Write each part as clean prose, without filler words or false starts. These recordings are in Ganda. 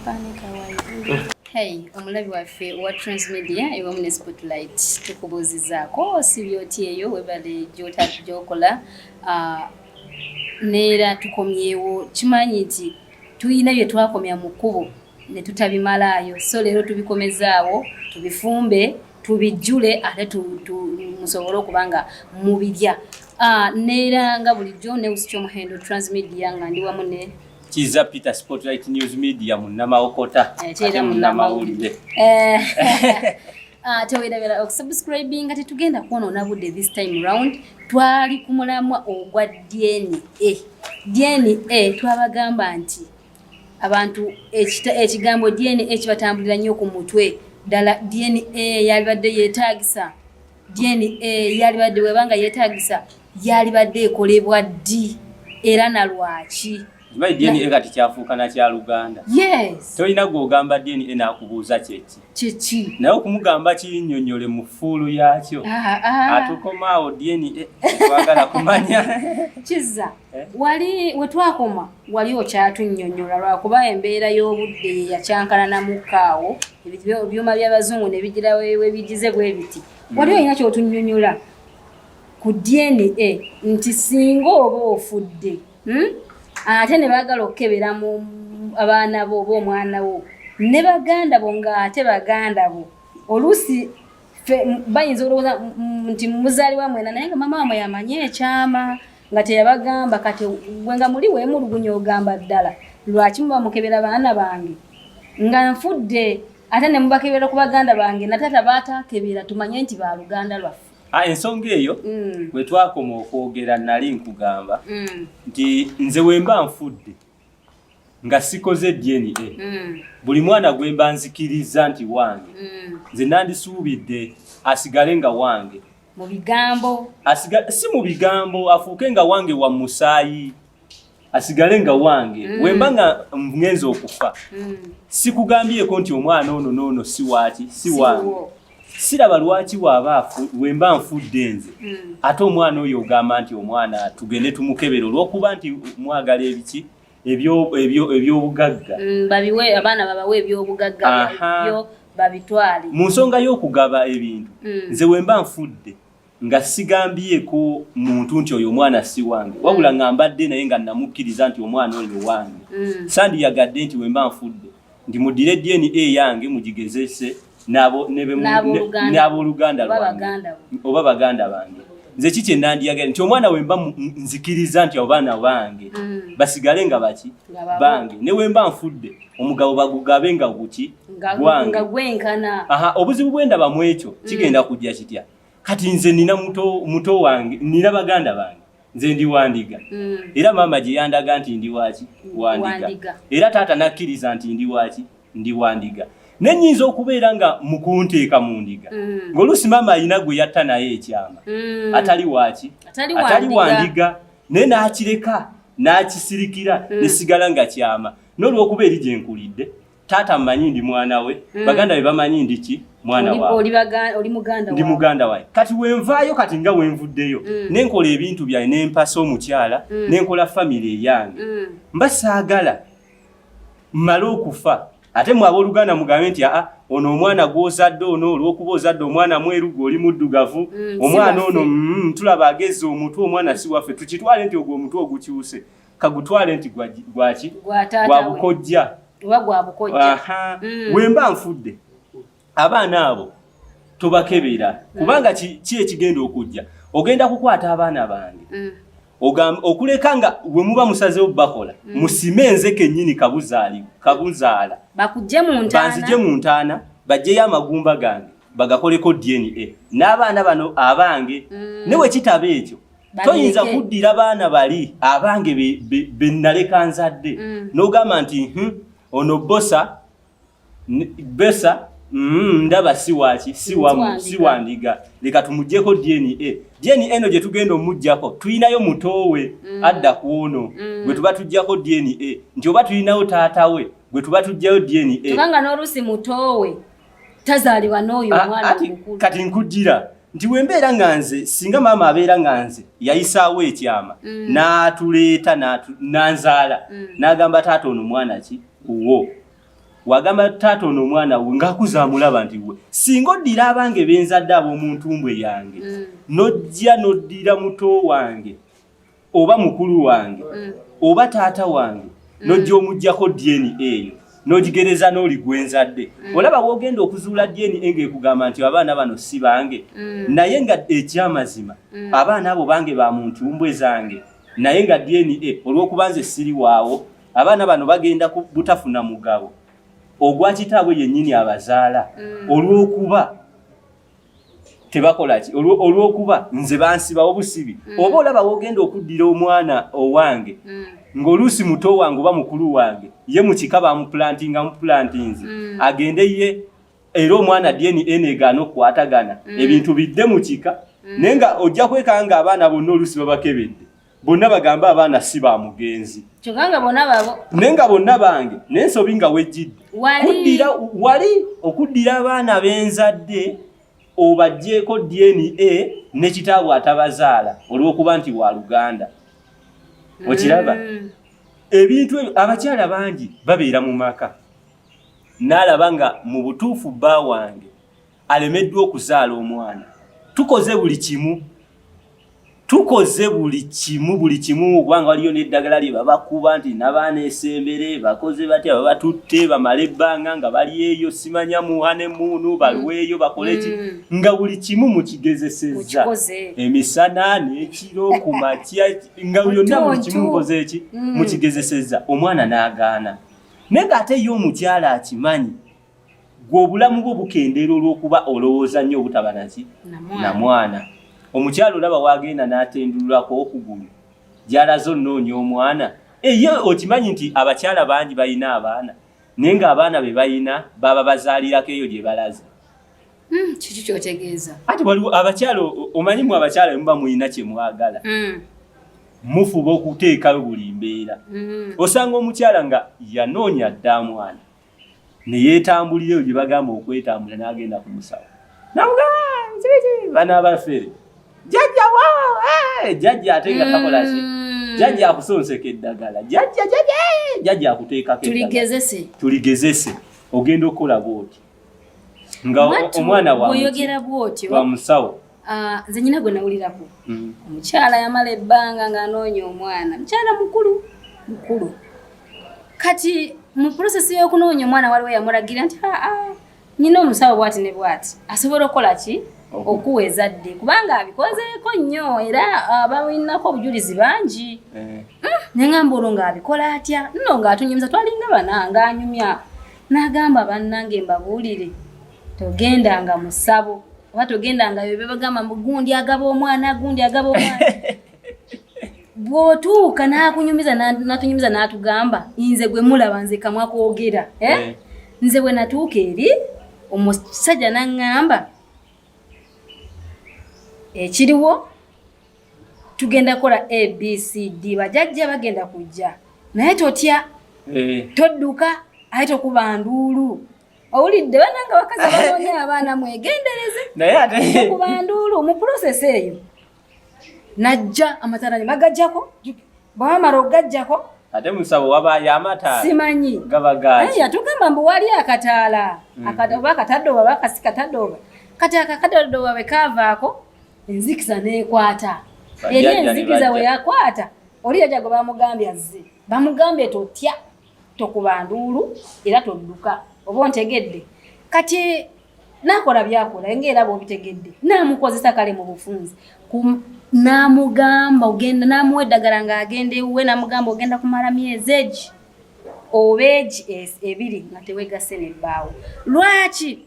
Mpanika waigulu. Hey, omulabi waffe owa Transmedia ewamu ne Spotlight, tukubuuzizaako osibye oti eyo? Webale gyokola. Neera tukomyewo, kimanyi nti tulina bye twakomya mu kkubo ne tutabimalaayo, so leero tubikomezaawo, tubifumbe, tubijjule, ate musobole okuba nga mubirya. Neera nga bulijjo newusi Kyomuhendo, Transmedia, nga ndi wamu ne Kiza Peter, Spotlight News Media, munnamawokota. Ate era ate munnamawulire. Tewerabira okusubscribinga. Tetugenda kwonoona budde. This time round twali ku mulamwa ogwa DNA. DNA twabagamba nti abantu ekigambo DNA kibatambulira nnyo ku mutwe. Ddala DNA yalibadde yeetaagisa? DNA yalibadde, webanga yeetaagisa, yalibadde ekolebwa ddi era na lwaki? Kimanyi DNA kati kyafuuka na kya Luganda. Tolina gw'ogamba DNA n'akubuuza kyeki. Kiki? Naye okumugamba kinnyonnyole mu full yakyo, atukomaawo DNA twagala kumanya. Kiza, Eh? wali wetwakoma wali okyatunnyonnyola, lwakuba embeera y'obudde ye yakyankalanamuko awo, ebyuma by'abazungu ne bigira webigize bwe biti. Wali olina kyotunnyonnyola ku DNA nti singa oba ofudde, Ate ne baagala okukebera mu abaana bo oba omwana wo ne baganda bo, ng'ate baganda bo oluusi bayinza olowooza nti muzaalibwa mwena, naye nga mama wamwe yamanyi ekyama nga teyabagamba. Kati gwe nga muli weemulugunya, ogamba, "Ddala lwaki muba mukebera baana bange nga nfudde, ate ne mubakebera ku baganda bange natata baatakebera tumanye nti baluganda lwaffe?" Ah, ensonga eyo, bwe twakoma okwogera nali nkugamba nti nze wemba nfudde nga sikoze DNA, buli mwana gwe mba nzikiriza nti wange, nze nandisuubidde asigale nga wange. Mu bigambo. Si mu bigambo, afuuke nga wange wa musaayi, asigale nga wange. Wemba nga ngenza okufa, sikugambyeko nti omwana ono noono si waaki, si wange, wo. Siraba lwaki waaba wemba nfudde nze, ate omwana oyo ogamba nti omwana tugende tumukebere olw'okuba nti mwagala ebiki ebyobugagga. Babiwe abaana, babawe ebyobugagga byo babitwale. Mu nsonga y'okugaba ebintu, nze wemba nfudde nga sigambyeko muntu nti oyo omwana si wange, wabula nga mbadde naye nga namukkiriza nti omwana oyo wange, sandiyagadde nti wemba nfudde nti muddire DNA yange mugigezese N'abooluganda. N'abooluganda Oba lwange. baganda bo. Oba baganda bange. Nze ki kye nandiyagala nti omwana wemba nzikiriza nti abaana bange, basigale nga baki? Nga babo. Bange. Ne wemba nfudde, omugabo bagugabe nga guki? Gwange. Nga gwenkana. Aha, obuzibu bwendaba mu ekyo kigenda kujja kitya? Kati nze nina muto wange, nina baganda bange, nze ndi wandiga. Era maama gye yandaga nti ndi waki? Wandiga. Wandiga. Era taata nakkiriza nti ndi waki? Ndi wandiga. Ne nnyinza okubeera nga mukunteeka mu ndiga, ng'oluusi maama alina gwe yatta naye ekyama, atali waki? Atali Atali wandiga. wandiga, naye n'akireka n'akisirikira, nesigala nga kyama. N'olwokuba eri gye nkulidde, taata mmanyi ndi mwana we, baganda be bamanyi ndi ki? Mwana waabwe. Oli muganda Ndi waabwe. muganda wae. Kati wenvaayo, kati nga wenvuddeyo, nenkola ebintu byange, nempasa omukyala, nenkola famire eyange, mba saagala mmale okufa ate mwe abooluganda mugambe nti, "Aa, ono omwana gw'ozadde ono, olw'okuba ozadde omwana mweru, gwe oli muddugavu, omwana Si ono waffe. tulaba agezza omutwe, omwana si waffe." Tukitwale nti ogwo omutwe ogukyuse, kagutwale nti gwaki? Gwa taata Gwa we. bukojja. Oba gwa bukojja. Aha. Wemba nfudde, abaana abo tobakebera, kubanga ki ekigenda okujja? Ogenda kukwata abaana bange, okuleka nga we muba musazeewo bakola, musime nze kennyini kabuzaali kabuzaala. Bakujje mu ntaana. Banzije mu ntaana, bajjeyo amagumba gange bagakoleko DNA n'abaana bano abange. Ne bwe kitaba ekyo, Babireke. toyinza kuddira baana bali abange be naleka nzadde, n'ogamba nti, ono bosa besa, ndaba si waki, si wamu, Wandiga. Si wandiga, leka tumugyeko DNA." DNA eno gye tugenda omuggyako, tulinayo mutoowe adda ku ono gwe tuba tuggyako DNA, nti oba tulinayo taata we gwe tuba tuggyayo DNA. Kubanga n'oluusi mutoowe tazaalibwa n'oyo Ah, omwana ati omukulu. Kati nkujjira nti wembeera nga nze, singa maama abeera nga nze yayisaawo ekyama, n'atuleeta, nanzaala, n'agamba taata, "Ono mwana ki? Uwo." Wagamba taata ono omwana we ng'akuze amulaba nti we singa oddira abange benzadde ab'omu ntumbwe yange n'ojja n'oddira muto wange oba mukulu wange oba taata wange n'ojja omuggyako DNA eyo n'ogigereza n'oli gwenzadde, olaba w'ogenda okuzuula DNA ng'ekugamba nti abaana bano si bange, naye nga ekyamazima abaana abo bange ba mu ntumbwe zange, naye nga DNA olw'okuba nze siri waawo, abaana bano bagenda butafuna mugabo ogwa kitaabwe yennyini abazaala olw'okuba tebakola ki, olw'okuba nze bansibawo busibi. Oba olaba wogenda okuddira omwana owange ng'oluusi muto wange oba mukulu wange, ye mu kika bamuplantinga muplantinzi agende ye, era omwana DNA negaana okukwatagana, ebintu bidde mu kika, naye nga ojja kwekanga nga abaana bonna oluusi babakebedde, bonna bagambe abaana si ba mugenzi, kyokka nga bonna babo. Naye nga bonna bange, n'ensobi nga wejjidde kuddira wali okuddira abaana benzadde obaggyeko DNA ne kitaabwe atabazaala olw'okuba nti wa luganda. Okiraba ebintu ebyo, abakyala bangi babeera mu maka n'alaba nga mu butuufu bba wange alemeddwa okuzaala omwana, tukoze buli kimu, tukoze buli kimu, buli kimu, kubanga waliyo n'eddagala lye babakuba nti n'abaana esembere bakoze batya, babatutte bamale ebbanga nga bali eyo, simanya muha ne muunu balweyo bakole ki, nga buli kimu mukigezesezza Mukikoze. emisana n'ekiro ku makya, nga byonna buli kimu Mutuntu. mukoze eki, mukigezesezza, omwana n'agaana. Naye ng'ate ye omukyala akimanyi, gwe obulamu bwo bukendeera olw'okuba olowooza nnyo obutaba naki Na mwana. Na mwana. Omukyala olaba wagenda n'atendululako okugulu gy'alaze onoonya omwana. Eye okimanyi nti abakyala bangi balina abaana, naye ng'abaana be balina baba bazaalirako eyo gye balaze. Kiki kyotegeeza? Ati waliwo abakyala, omanyi mu abakyala muba mulina kye mwagala, mufuba okuteekayo buli mbeera. Osanga omukyala nga yanoonya dda mwana ne yeetambulira eyo gye bagamba okwetambula, n'agenda ku musawo namuga bano abafere, jjajja wa jjajja, ate nga takola ki, jjajja akusonseka eddagala, jjajja, jjajja, jjajja akuteekako eddagala. Tuligezese. Tuligezese, ogenda okukola bwoti nga Mwattu, omwana wa bw'oyogera bw'otyo, wa musawo. Ah, nze nyina gwe nawulirako, omukyala yamala ebbanga ng'anoonya omwana, mukyala mukulu mukulu. Kati mu process y'okunoonya omwana waliwo yamulagira nti aa, nyina omusawo bwati ne bwati asobola okukola ki, okuwa ezadde, kubanga abikozeeko nnyo era abalinako obujulizi bangi. Neŋŋamba olwo ng'abikola atya nno, ng'atunyumiza, twalinga bana, ng'anyumya n'agamba, bannange mbabuulire, togendanga mu ssabo oba togendanga bye bagamba mbu gundi agaba omwana, gundi agaba omwana. Bw'otuuka n'akunyumiza, n'atunyumiza n'atugamba, nze gwe mulaba nze kamwa kwogera, eh? Nze bwe natuuka eri omusajja n'aŋŋamba ekiriwo tugenda kukola ABCD, bajajja bagenda kujja, naye totya, todduka, aye tokuba nduulu. Owulidde bananga bakazi abanoonya abaana, mwegendereze. Naye ate tokuba nduulu mu process eyo. Najja amataala ne bagajjako, bwamala okugajjako, Ate musawo wabaayo amataala? Simanyi. Gaba gaaki? Aye yatugamba mbu wali akataala. Oba akatadooba oba akasi katadooba. Kati akakatadooba bwe kaavaako, enzikiza n'ekwata eri. Bajjajja ne Enzikiza bajja. bwe yakwata, oli yajja gwe bamugambye azze, bamugambye totya, tokuba nduulu era todduka, oba ontegedde? Kati nakola byakola ngaera bwobitegedde, namukozesa kale mu bufunzi, n'amugamba ogenda, n'amuwa eddagala ng'agenda ewuwe, n'amugamba ogenda kumala myezi egi oba egi 2 nga tewegasse nebbaawo. Lwaki,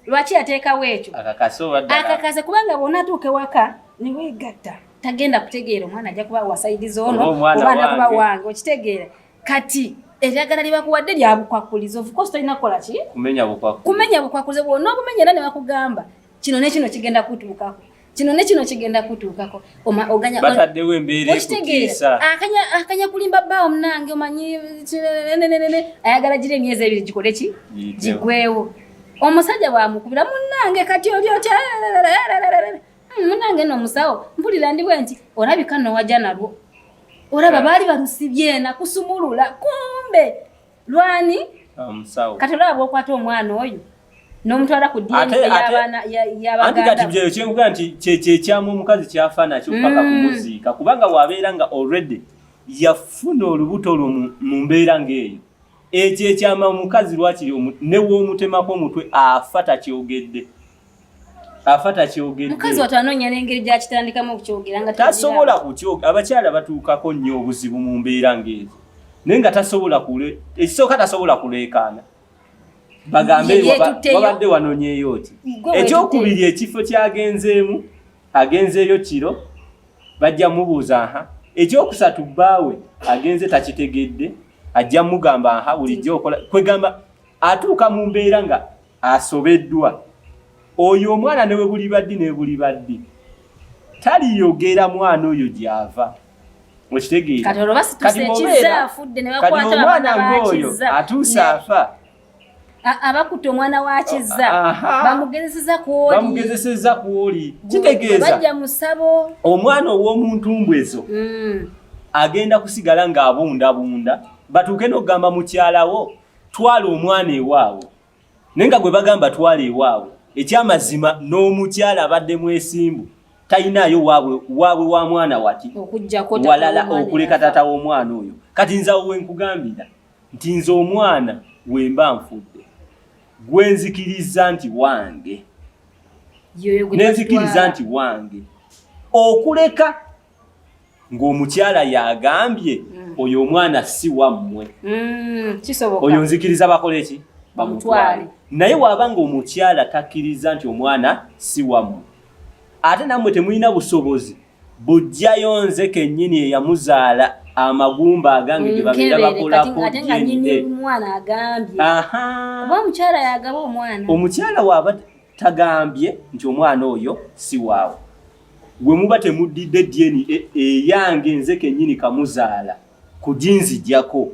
lwaki yateekawo ekyo? Akakase oba ddala? Akakase, kubanga bw'onaatuuka ewaka neweegatta, tagenda kutegeera omwana ajja kuba wa side zoono Oba omwana oba anakuba wange. wange. Okitegeera? Kati eddagala lye bakuwadde lyabukwakuliza, of course tolina kukola ki? Kumenya bukwakulizo. Kumenya bukwakulizo. Bwonna obumenya era ne bakugamba kino ne kino kigenda kutuukako, kino ne kino kigenda kutuukako. Oganya Bataddewo embeera Okitegeera? ekutiisa. Akanya kulimba bbaawo, munange omanyi nenenene, ayagala gira emyezi 2 gikole ki? Giyitewo. Gigwewo. Omusajja bwamukubira, munange kati oli otya? Munange no omusawo mpulira ndi bwe nti olabika nowajja nalwo, olaba baali balusibye nakusumulula, kumbe lwani? Omusawo. Kati olaba bwokwata omwana oyo n'omutwala ku Ate- DNA ate- y'abaana Anti y'abaganda kati byeyo kyenkuga nti kyekyamu omukazi kyafa nakyo paka kumuziika, kubanga wabeera nga already yafuna olubuto olwo mu mbeera ng'eyo, ekyo ekyama omukazi lwakiri ne w'omutemako omutwe afa takyogedde, afa takyogedde. Mukazi wattu anoonya n'engeri gyakitandikamu okukyogera nga tasobola kukyogera. Abakyala batuukako nnyo obuzibu mu mbeera ng'ezo, naye nga tasobola kule, ekisooka tasobola kuleekaana bagambe Ye yeetutteyo. Wabadde wanonyeeyo oti. Gwe. Ekyokubiri, ekifo kyagenzeemu, agenzeeyo kiro, bajja mubuuza aha. Ekyokusatu, bbaawe agenze takitegedde, ajja mugamba aha bulijjo okola. Kwegamba atuuka mu mbeera nga asobeddwa. Oyo omwana ne bwe buliba ddi ne buliba ddi, taliyogera mwana oyo gy'ava, okitegeera? Kati olwo basituse Kati bw'obeera- ekizza afudde ne kati bakwata omwana abaana ng'oyo bakizza atuuse afa. Abakutte omwana wa Kizza bamugezeseza kwoli. Bamugezeseza kwoli, kitegeeza bajja musabo. Omwana ow'omuntumbu ezo agenda kusigala ng'abundabunda, batuuke n'okugamba mukyalawo twala omwana ewaabwe, naye nga gwe bagamba twala ewaabwe, ekyamazima n'omukyala abadde mwesimbu, talinaayo waabwe, waabwe wa mwana wati okuggyako taata walala w'omwana okuleka eyafa. Taata w'omwana oyo. Kati nze awo wenkugambira nti nze omwana wemba nfudde, gwe nzikiriza nti wange, Yoyo gwe nenzikiriza tutwala. nti wange, okuleka ng'omukyala yagambye oyo omwana si wammwe. Kisoboka. Oyo nzikiriza bakole ki? Bamutwale. Bamutwale. Naye waaba nga omukyala takkiriza nti omwana si wammwe, ate nammwe temulina busobozi bujjayo nze kennyini eyamuzaala amagumba agange ge babeera Nkebere, kati bakolako ate nga nyini DNA. mwana agambye oba omukyala yagaba omwana. Omukyala waaba tagambye nti omwana oyo si waawe, gwe muba temuddidde DNA eyange nze kennyini kamuzaala kuginzijjako,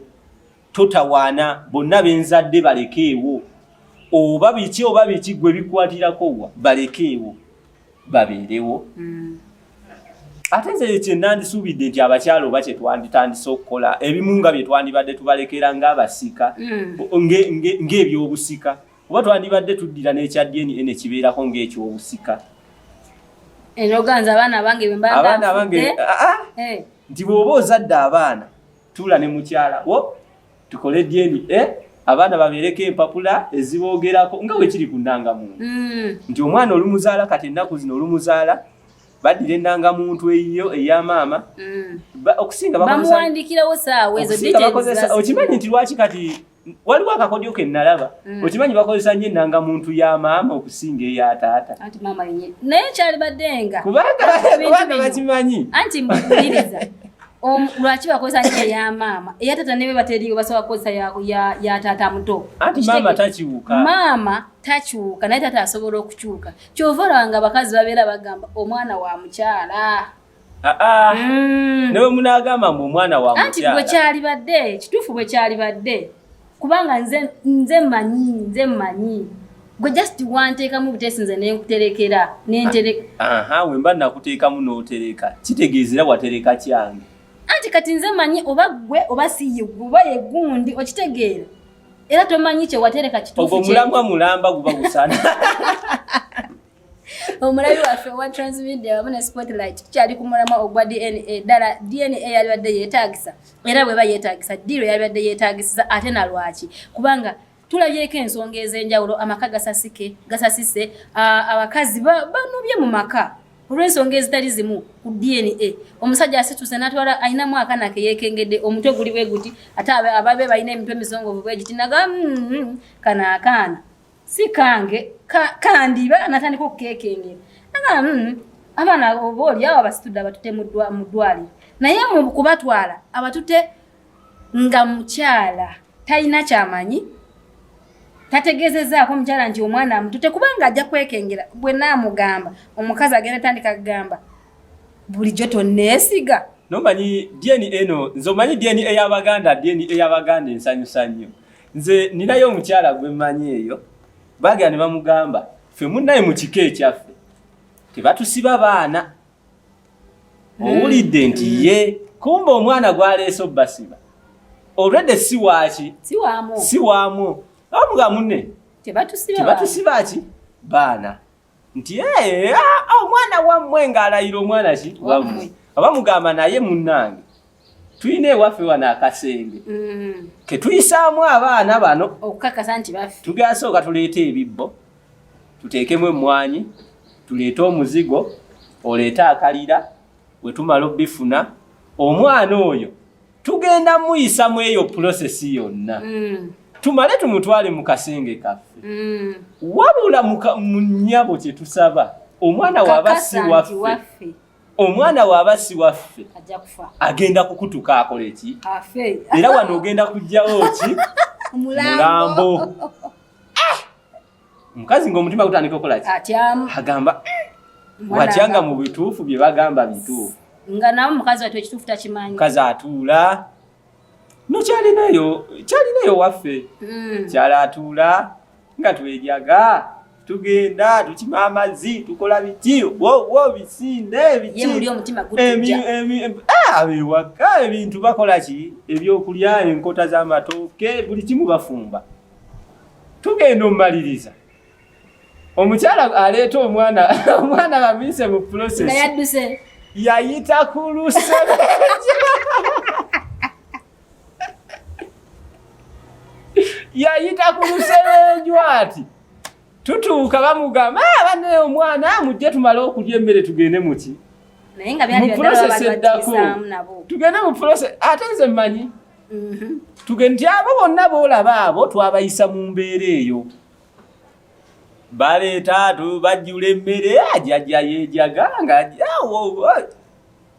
totawaana bonna benzadde balekeewo, oba biki oba biki, gwe bikwatirako wa, balekeewo babeerewo. Ate nze kye nandisuubidde nti abakyala oba kye twanditandise okukola ebimu nga bye twandibadde tubalekera ng'abasika, ng'ebyobusika, oba twandibadde tuddira n'ekya DNA ne kibeerako ng'ekyobusika. Enoganza abaana bange bwe mba Abaana abange nfudde. Ah, ah. Nti bw'oba ozadde abaana, tuula ne mukyala wo tukole DNA, abaana babeereko empapula eziboogerako nga bwe kiri ku nnangamuntu, nti omwana olumuzaala, kati ennaku zino olumuzaala baddira ennangamuntu eyiyo eya maama. Okusinga bamuwandikirawo saawa ezo okusinga details bakozesa okimanyi nti lwaki kati waliwo akakodyo ke nalaba? Okimanyi bakozesa nnyo ennangamuntu ya maama okusinga eya taata? Anti maama yenye naye kyalibadde nga kubanga ebintu kubanga bino. Bakimanyi. Anti mbuuliriza, lwaki bakozesa nnyo eya maama? Eya taata ne bwe bateriiwo basobola kukozesa ya taata muto. Anti maama takiwuka. Maama takyuka, naye taata asobola okukyuka. Kyova olaba nga abakazi babeera bagamba omwana wa mukyala. Ah, ah. Ne bwe munaagamba mbu omwana wa Anti bwe mukyala kyalibadde kituufu, bwe kyalibadde, kubanga nze mmanyi gwe just wanteekamu buteesi, nze nenkuterekera nentere. Aha, we mba nakuteekamu n'otereka, kitegeeza era watereka kyange. Anti kati nze manyi oba gwe oba si ye gwe oba ye gundi, okitegeera? Era tomanyi kye watereka kituufu. Ogwo mulamwa mulamba guba gusaana. Omulabi waffe owa Transmedia wamu ne Spotlight, tukyali ku mulamwa ogwa DNA. Ddala DNA yalibadde yeetagisa? Era bweba yeetagisa, ddiiro yalibadde yeetagisiza, ate na lwaki? Kubanga tulabyeko ensonga ez'enjawulo, amaka gasasike gasasise, abakazi banobye mu maka olw'ensonga ezitali zimu ku DNA. Omusajja asituse natwala alinamu akaana ke yeekengedde, omutwe guli bwe guti, ate ababe balina emitwe emisongovu bwe giti, naga kano akaana si kange, kandiba natandika okukekengera. Naga abaana oba oli awo abasitudde abatute mu ddwaliro, naye mu kubatwala abatute nga mukyala talina kyamanyi, tategeezezaako omukyala nti omwana amutute, kubanga ajja kwekengera bwe naamugamba. Omukazi agenda tandika kugamba bulijjo tonneesiga. Nomanyi DNA eno, nze omanyi DNA y'Abaganda, DNA y'Abaganda ensanyusa nnyo. Nze ninayo omukyala gwe mmanyi eyo, bagenda ne bamugamba, ffe munnaye mu kika ekyaffe tebatusiba baana. Owulidde nti ye kumba omwana gwaleese obbasiba. Already si waaki, si waamwo. Abamuga munne tebatusiba ki baana nti omwana wammwe ng'alayira omwana ki wammwe. Abamugamba naye munnange tulina ewaffe wano akasenge ketuyisaamu abaana bano okukakasa nti baffe. Tugenda sooka tuleete ebibbo, tuteekemu emmwanyi, tuleete omuzigo, oleete akalira. Bwe tumala obifuna omwana oyo tugenda muyisa mu eyo process yonna, tumale tumutwale mu kasenge kaffe. Wabula mu nnyabo kye tusaba, omwana waba si waffe, omwana waba si waffe agenda kukutuka akole ki? Era wano ogenda kujjawo ki? Mulambo. Omukazi ng'omutima gutandika okukola ki? Agamba watyanga mu bituufu bye bagamba bituufu. Nga nawe mukazi wattu ekituufu takimanyi. Mukazi atuula no kyalinayo, kyalinayo waffe. Kyala atuula nga twejaga, tugenda tukima amazzi, tukola biki, wo bisinde biki. Ewaka ebintu bakola ki, ebyokulya, enkota z'amatooke, buli kimu bafumba. Tugenda omumaliriza omukyala aleeta omwana, omwana bamuyise mu process yayita ku lusebenja, yayita ku lusebenjwa ati tutuuka bamugamba bane omwana mujje tumale okulya emmere tugende muki mu process eddako, tugende mu process. Ate nze mmanyi tugende nti abo bonna boolaba abo twabayisa mu mbeera eyo, baleeta bajjula emmere, ajajja yeejaga nga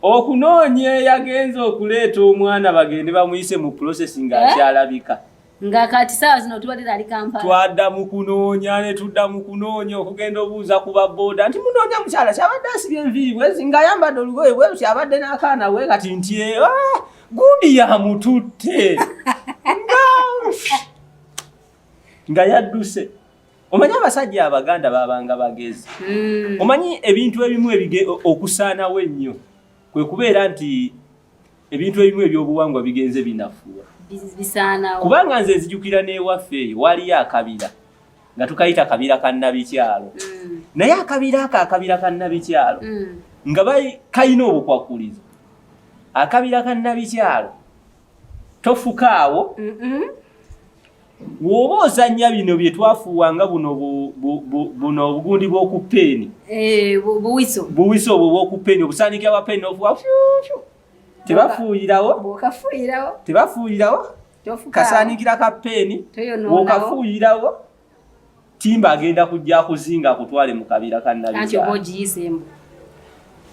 okunoonya eyagenza okuleeta omwana bagende bamuyise mu process ng'akyalabika. Nga kati saawa zino tubadde ali Kampala. Twadda mu kunoonya ne tudda mu kunoonya okugenda obuuza ku babooda nti munoonya mukyala kyabadde asibye enviiri bwezi ng'ayambadde olugoye bwe kyabadde n'akaana bwe kati nti gundi yamututte nga yadduse. Omanyi abasajja Abaganda babanga bagezi. Omanyi ebintu ebimu okusaanawo ennyo kwe kubeera nti ebintu ebimu ebyobuwangwa bigenze binafuwa. Kubanga nze nzijukira n'ewaffe eyo waliyo akabira nga tukayita kabira ka Nnabikyalo. Naye akabira ako akabira ka Nnabikyalo nga kalina obukwakulizo. Akabira ka Nnabikyalo tofukaawo. Bw'oba ozannya bino bye twafuuwanga buno buno obugundi bw'oku peeni. Buwiso. Buwiso obwo obw'oku peeni, obusaanikira bwa peeni n'ofuuwa fyu. Tebafuuyirawo. Tebafuuyirawo. Kasaanikira ka peeni. Bw'okafuuyirawo timba agenda kujja akuzinga akutwale mu kabira ka Nnabikyalo.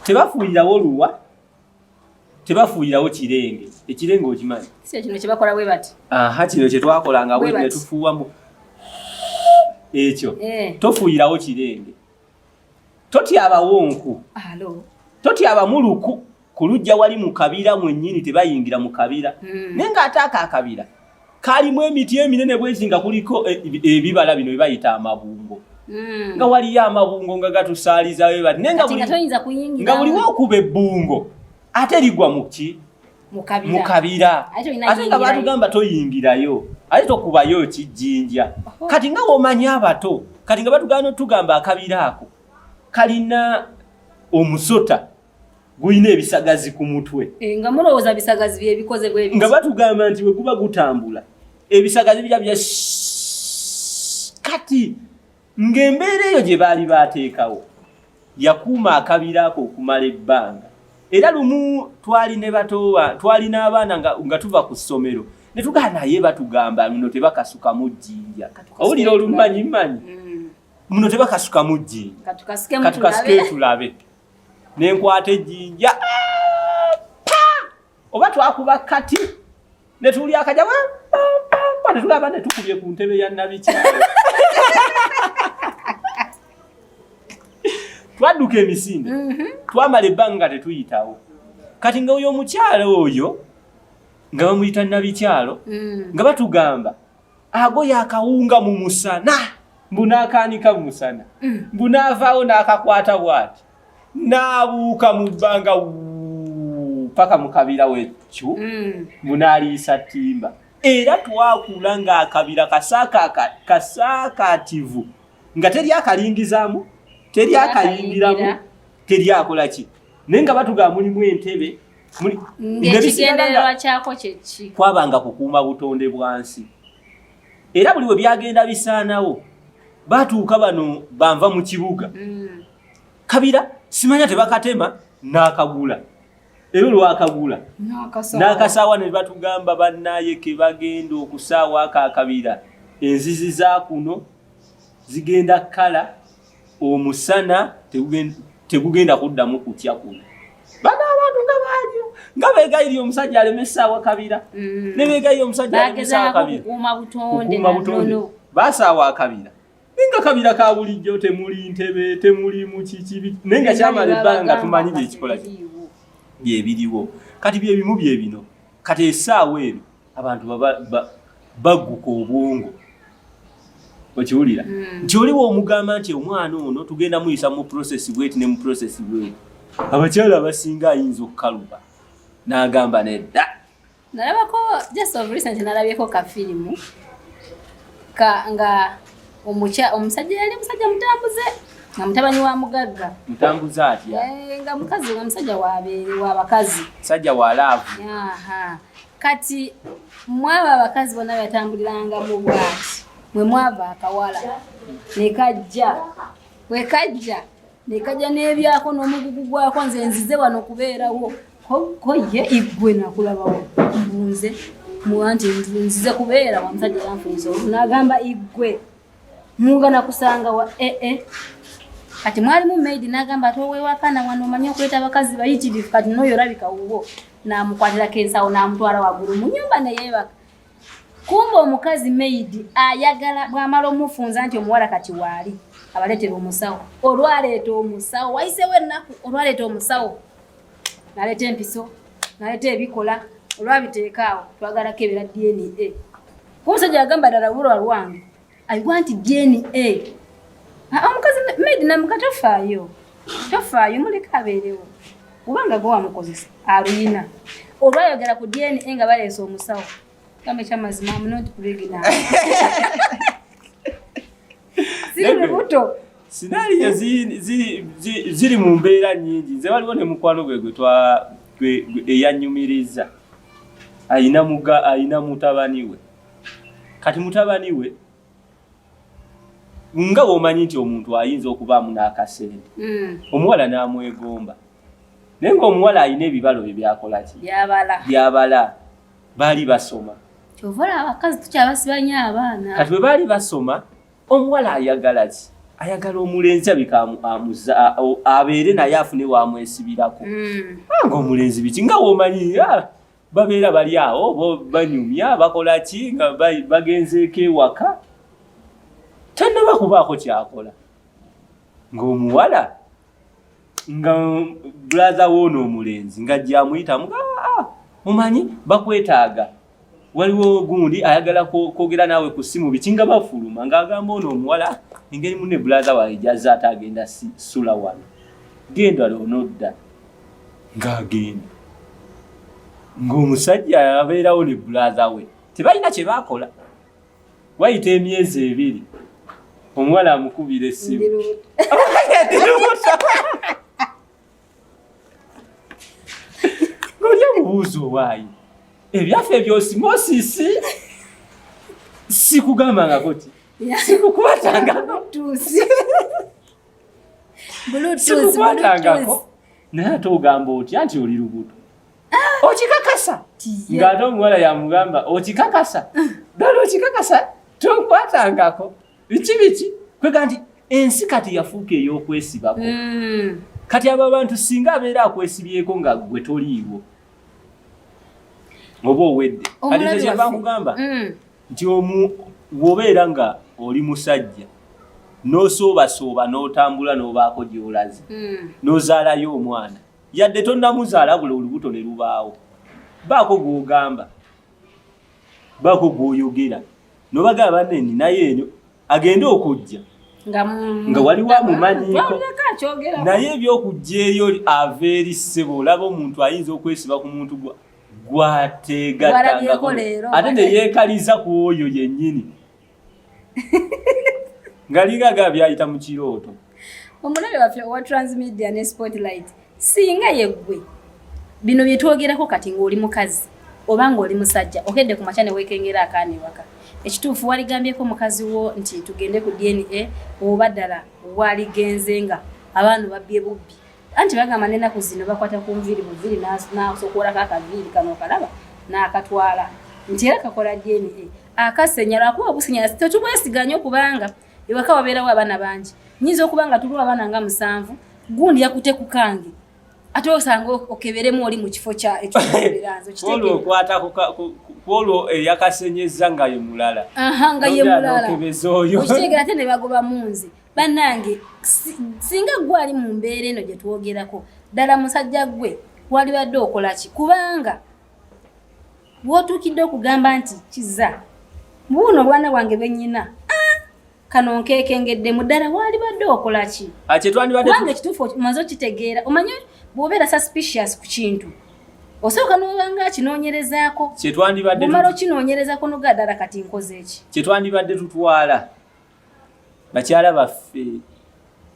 Tebafuuyirawo luwa. Tebafuuyirawo kirenge. Ekirenge okimanyi? Si kino kye bakola bwe bati. Aha, kino kye twakolanga bwe ne tufuuwamu. Ekyo. Tofuuyirawo kirenge. Totyabawo nku. Totyabamu luku. Ku luggya wali mu kabira mwennyini tebayingira mu kabira. Naye ng'ate ako akabira kalimu emiti eminene bwezi nga kuliko ebibala bino bye bayita amabungo. Nga waliyo amabungo nga gatusaaliza bwe bati. Naye nga buli w'okuba ebbungo ate ligwa mu ki? Mu kabira. Ate nga batugamba toyingirayo, ate tokubayo kijjinja. Kati nga w'omanyi abato, kati nga batugamba tugamba akabira ako kalina omusota gulina ebisagazi ku mutwe. Nga mulowooza bisagazi bye bikoze bwe biti. Nga batugamba nti bwe guba gutambula ebisagazi bijja bya kati ng'embeera eyo gye baali baateekawo yakuuma akabira ako okumala ebbanga. Era lumu twali ne batoba, twali n'abaana nga tuva ku ssomero ne tugamba naye batugamba muno tebakasukamu jjinja. Owulira olumanyi mmanyi muno tebakasukamu jjinja, katukasike tulabe. Nenkwata ejjinja oba twakuba kati ne tulya akaja ne tulaba ne tukubye ku ntebe ya Nnabikyalo. Twadduka emisinde, twamala ebbanga nga tetuyitawo. Kati nga oyo omukyalo oyo nga bamuyita Nnabikyalo, nga batugamba agoya akawunga mu musana, mbu n'akaanika mu musana, mbu n'avaawo n'akakwata bw'ati, n'abuuka mu bbanga paka mu kabira wekyu munaaliisa ttimba. Era twakula ng'akabira kasaakaativu nga teri akalingizaamu, teri akayingiramu, teri akola ki, naye nga batugamba mulimu entebe. Ng'ekigendererwa kyako kyeki? Kwabanga kukuuma butonde bwa nsi. Era buli we byagenda bisaanawo, batuuka bano banva mu kibuga, kabira simanya tebakatema n'akagula, era olwakagula n'akasaawa ne batugamba bannaye ke bagenda okusaawa ako akabira, enzizi za kuno zigenda kkala, omusana tegugenda kuddamu kutya kuno. Bano abantu nga baaliyo nga beegayirira omusajja aleme essaawa kabira, ne beegayirira omusajja aleme essaawa kabira, kukuuma butonde. Kukuuma butonde. Basaawa akabira, naye nga kabira ka bulijjo, temuli ntebe, temuli mukiki, naye nga kyamala ebbanga nga tumanyi byekikola byebiriwo. Kati byebimu bye bino. Kati essaawa eno abantu bagguka obwongo, okiwulira nti oliwo omugamba nti omwana ono tugenda muyisa mu process bweti ne mu process bweti, abakyala abasinga ayinza okukaluba n'agamba nedda. Nalabako just of recent, nalabyeko ka firimu ka nga omusajja yali musajja mutambuze, nga mutabani wa mugagga. Mutambuze atya? Nga mukazi, nga musajja wabakazi. Musajja wa love. Aha. Kati mwabo abakazi bonna beyatambulirangamu bwati, mwe mwava akawala nekajja, wekajja nekajja n'ebyako n'omugugu gwako, nze nzize wano kubeerawo. Ko ye igwe nakulabawo mbunze muwa nti nzize kubeera wa musajja yanfunza olwo, n'agamba igwe muga nakusanga wa ee. Kati mwalimu maid, n'agamba ate owewakana wano omanyi okuleeta abakazi bayitirivu, kati n'oyo olabika wuwo, n'amukwatirako ensawo n'amutwala waggulu mu nyumba neyeebaka. Kumbe omukazi maid ayagala bw'amala omufunza nti omuwala kati waali, abaleetera omusawo. Olwaleeta omusawo, wayiseewo ennaku, olwaleeta omusawo n'aleeta empiso, n'aleeta ebikola, olwabiteeka awo, twagalako ebira DNA. Kumusajja yagamba ddala lulwa lwange, I want DNA. Omukazi maid namuga tofaayo, tofaayo, muleke abeerewo kubanga gwe wamukozesa aluyina. Olwayogera ku DNA nga baleese omusawo, gamba ekyamazima, I'm not pregnant, siri lubuto. Scenario ziri mu mbeera nnyingi. Nze waliwo ne mukwano gwe eyanyumiriza, ayina mutabani we. Kati mutabani we nga bw'omanyi nti omuntu ayinza okubaamu n'akasente, omuwala n'amwegomba, naye ng'omuwala alina ebibalo bye byakola ki? Byabala. Byabala. Baali basoma. Kyova olaba abakazi tukyabasiba nnyo abaana. Kati bwe baali basoma, omuwala ayagala ki? Ayagala omulenzi abika abeere naye, afune wamwesibirako. Nga omulenzi biki, nga womanyi babeera bali awo bo banyumya, bakola ki, nga bagenzeeko ewaka, tannaba kubaako kyakola, ng'omuwala nga brother woono omulenzi nga gyamuyitamu, "Ah, omanyi bakwetaaga, waliwo gundi ayagala kwogera naawe ku ssimu," biki, nga bafuluma, ng'agamba ono omuwala, engeri munne brother wange gyazze ate agenda sula wano, genda onodda. Ng'agenda, ng'omusajja abeerawo ne brother we, tebalina kye baakola. Wayita emyezi 2, omuwala amukubira essimu. Ndi lubuto. Ndi lubuto. Ng'oli amubuuza, owaayi ebyaffe ebya osmosis sikugambangako ti sikukwatangako. Bluetooth. Bluetooth, Sikukwatangako. Bluetooth. Naye ate ogamba otya nti oli lubuto? Okikakasa? Tiye. Ng'ate omuwala yamugamba, okikakasa ddala? Okikakasa tonkwatangako? Biki biki, kwega nti ensi kati yafuuka ey'okwesibako. Kati abo abantu singa abeera akwesibyeko nga gwe toliiwo oba owedde. Kati Omulabi nze kyeva waffe. nkugamba nti omu bw'obeera nga oli musajja n'osoobasooba n'otambula n'obaako gy'olaze, n'ozaalayo omwana, yadde tonnamuzaala, bula olubuto ne lubaawo, baako gw'ogamba, baako gw'oyogera, n'obagamba banne ninayo eno agende okujja. Nga waliwo amumanyiiko. Naye ebyokujja eyo ava eri ssebo, olaba omuntu ayinza okwesiba ku muntu gwategattangako ate ne yeekaliza ku oyo yennyini ngalinga ga byayita mu kirooto. Omulabe waffe owa Transmedia ne Spotlight, singa yeggwe bino bye twogerako kati, ng'oli mukazi oba ng'oli musajja, okedde ku makya ne weekengera akaana ewaka, ekituufu waligambyeko mukazi wo nti tugende ku DNA, oba ddala waligenze nga abaana babbye bubbi? Anti bagamba n'ennaku zino bakwata ku nviiri buviiri, n'asokoolako akaviiri kano okalaba n'akatwala nti era kakola DNA. Akasenya lwakuba obusenya tetubwesiga nnyo, kubanga ewaka wabeerawo abaana bangi. Nyinza okuba nga tuliwo abaana nga 7, gundi yakute ku kange, ate osanga okeberemu oli mu kifo kya ekyokuberanze. Olwo okwata kwolwo eyakasenyeza nga ye mulala. Aha, nga ye mulala. N'okebeza oyo. Okitegeera? Ate ne bagoba mu nze. Bannange, singa gwe ali mu mbeera eno gye twogerako, ddala musajja gwe walibadde okola ki? Kubanga bw'otuukidde okugamba nti kiza buuno obwana bwange bwennyina, ah, kano nkeekengeddemu, ddala walibadde okola ki? Kyetwandibadde Kubanga ekituufu omaze okitegeera, omanye bw'obeera suspicious ku kintu, osooka n'obanga akinoonyerezaako. Kyetwandibadde Bw'omala okinoonyerezako noga ddala kati nkoze eki? Kyetwandibadde tutwala, bakyala baffe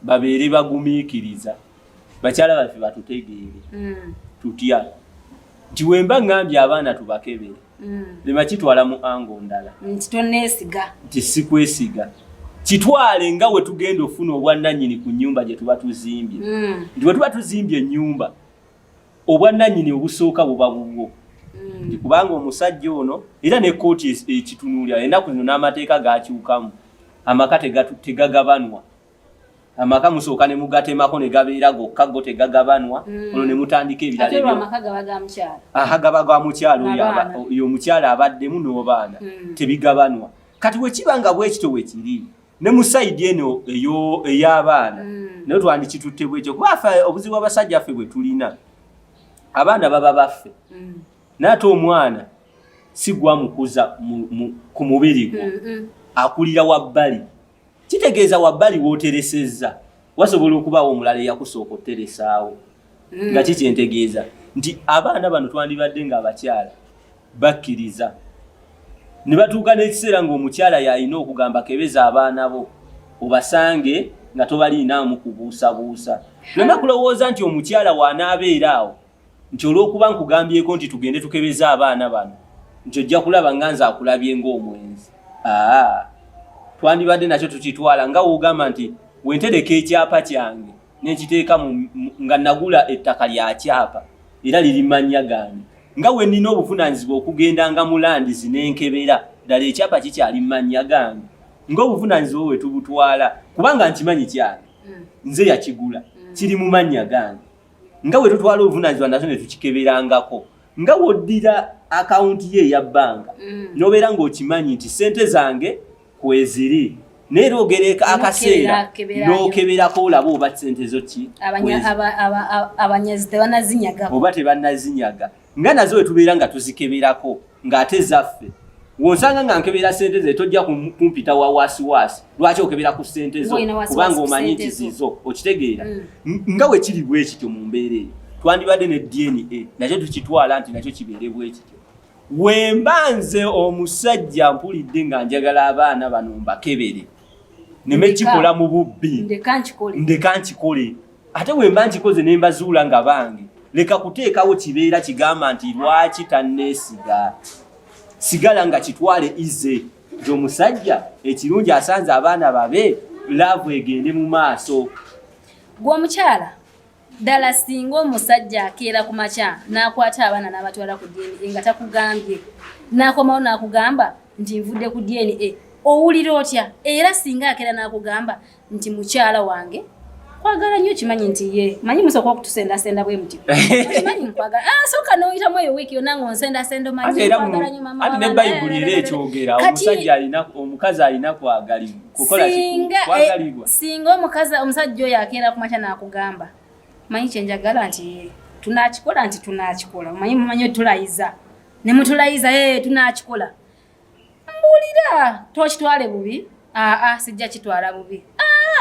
babeere bagumiikiriza, bakyala baffe batutegeere. Tutya nti wemba ŋŋambye abaana tubakebere, lema kitwala mu angle ndala. Nti toneesiga. Nti sikwesiga. Kitwale nga we tugenda ofuna obwannannyini ku nnyumba gye tuba tuzimbye, nti bwe tuba tuzimbye ennyumba, obwannannyini obusooka buba bubwo, nti kubanga omusajja ono era ne kkooti ekitunuulira ennaku zino n'amateeka gakyukamu, amaka tegagabanwa. Amaka musooka ne mugatemako ne gabeera gokka, go tegagabanwa. Olwo ne mutandika ebirala. Ate olwo amaka gaba ga mukyala. Aha, gaba ga mukyala oyo. N'abaana. Oyo omukyala abaddemu n'obaana. Tebigabanwa. Kati bwe kiba nga bwekityo bwe kiri ne mu side eno eyo ey'abaana, naye twandikitutte bwekyo, kuba ffe obuzibu abasajja ffe bwe tulina, abaana baba baffe, naye ate omwana si gwamukuza ku mubiri gwo. Akulira wabbali, kitegeeza wabbali wooteresezza wasobola okubaawo omulala eyakusooka oteresaawo. Nga kikyentegeeza nti abaana bano twandibadde nga abakyala bakkiriza ne batuuka n'ekiseera ng'omukyala yalina okugamba, kebeza abaana bo obasange nga tobaliinaamu kubuusabuusa. Nona kulowooza nti omukyala w'anaabeera awo nti olw'okuba nkugambyeko nti tugende tukebeze abaana bano, nti ojja kulaba nga nze akulabye ng'omwenzi. Aa, twandibadde nakyo tukitwala nga woogamba nti wentereka ekyapa kyange nenkiteeka nga nagula ettaka lya kyapa era liri mannya gange, nga we nnina obuvunaanyizibwa okugendanga mu lands n'enkebera ddala ekyapa kikyali mu mannya gange, ng'obuvunaanyizibwa bwe tubutwala kubanga nkimanyi kyange, nze yakigula, kiri mu mannya gange, nga bwe tutwala obuvunaanyizibwa nakyo ne tukikeberangako, nga woddira akawunti ye eya bbanka n'obeera ng'okimanyi nti ssente zange kweziri, naye era ogereka akaseera N'okebera- n'okeberako olaba oba ssente zo ki kwezi. Abanyazi tebanazinyaga. Oba tebannazinyaga, nga nazo we tubeera nga tuzikeberako ng'ate zaffe. Wonsanga nga nkebera ssente ze, tojja kumpita wa wasiwasi, lwaki okebera ku ssente zo? Ng'olina wasiwasi Kubanga ku omanyi ssente nti zo. zizo, okitegeera? Nga we kiri bwe kityo mu mbeera eyo, twandibadde ne DNA nakyo tukitwala nti nakyo kibeere bwe kityo. Wemba nze omusajja mpulidde nga njagala abaana bano mbakebere, neme Ndeka. kikola mu bubbi. Ndeka nkikole. Ndeka nkikole. Ate wemba nkikoze ne mbazuula nga bange, leka kuteekawo kibeera kigamba nti lwaki tanneesiga. Sigala nga kitwale ize nti omusajja ekirungi asanze abaana babe, love egende mu maaso. Gwe omukyala, ddala singa omusajja akeera ku makya n'akwata abaana n'abatwala ku DNA nga takugambye, n'akomawo n'akugamba nti nvudde ku DNA, owulira otya? Era singa akeera n'akugamba nti mukyala wange kwagala nnyo, kimanyi nti ye manyi musooka okutusendasenda bwe mutyo, kimanyi nkwagala, ah, sooka n'oyitamu eyo wiiki yonna ng'onsendasenda, omanyi Ate era nkwagala nnyo mama ate ne w'abaana. Bayibuli era ekyogera, omusajja alina, omukazi alina kwagalibwa, kukola ki? Singa Kwagalibwa. Singa omukazi, omusajja oyo akeera ku makya n'akugamba, manyi kyenjagala nti ye tunakikola, nti tunakikola, omanyi mumanyi otulayiza ne mutulayiza, tunakikola, mbuulira tokitwale bubi? Aa, sijja kitwala bubi.